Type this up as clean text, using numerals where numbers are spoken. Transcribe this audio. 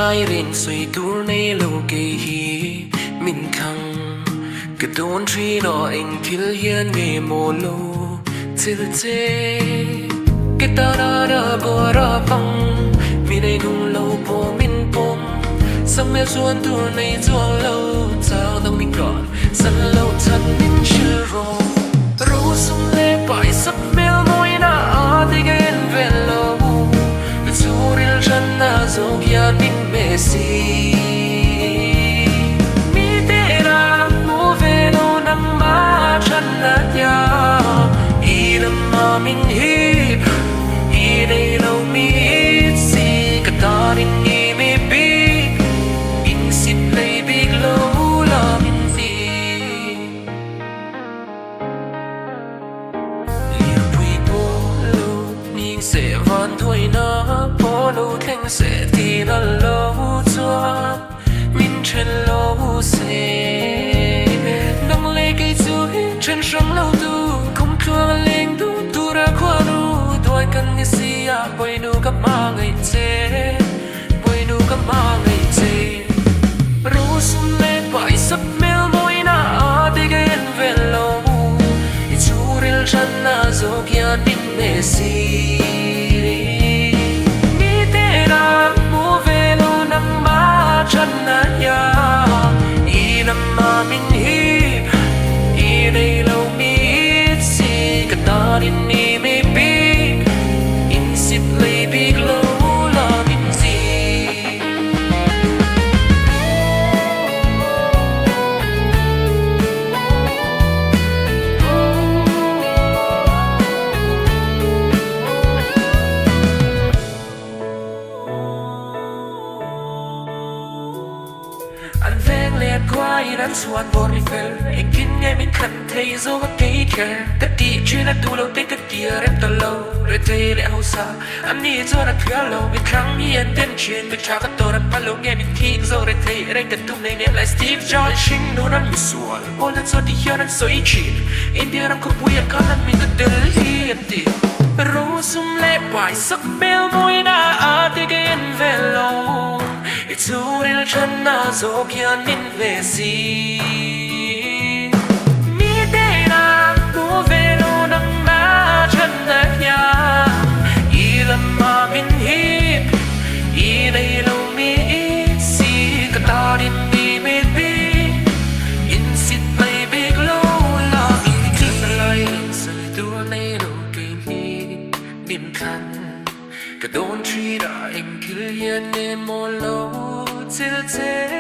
lai reng sawi tur nei lo kei hi min thlang. Ka dawn thin a eng thil hian nge maw lo chil che. Ke tana ra bawr a pang mi nei nung lo pawh min pawm. Samuel chuan tur nei chuang lo chang dang min rawn san lo chhan min hrilh rawh. Rosum leh paisa hmel mawina a ti ka en vel lo. Ka chhungril hranna zawk hian min hme si. Mi tena hmu ve lo nangmah hranna tia i lamah min hip i nei lo mi si ka tanin i mi bik in sit lei bik lo la min ti. Lirpui pawh lo ning se van thuaina pawh lo thleng se tina lo chuan min then lo se. Nang leh kei chu hi then hrang lo tu khum tluang a leng dun tur a khuanu duai kan ni si a pawinu ka hmangaih che pawinu ka hmangaih che. Rosum leh paisa hmel mawina a ti ka en vel lo i chhuril hranna zawk hian min hne si. Mi tena hmu ve lo nangmah hranna hian i lamah min hip i nei lo mi si ka tanin i mi bik in sit lei bik lo la min ti. An veng leh an khuaiin an chhuan bawr ni fel engtin nge min thlan thei zawk a kei kher ka tih thin a duh lo te ka tia rem ta lo rethei leh hausa an ni chuan a thliar lo mi thlang hi an den thin mi tha ka tawr an pal lo nge min thik zawk rethei reng ka tum nei nem lai Steve Jobs hring nun an misual pawl te chuan ti hian an sawi thin India ram khawpui ah khan an min a tel hi an ti Rosum leh paisak hmel mawina a ti ka en vel lo. I chhungril thanna zawk hian min hne si. Mi tena hmu ve lo nangmah thanna hian i lamah min hip, i nei lo mi si ka tanin i mit bik, in sit mai bik lo la i thil lai reng sawi tur nei lo kei hi min thlan. Ka dawn thin a eng thil hian nge maw lo chil che.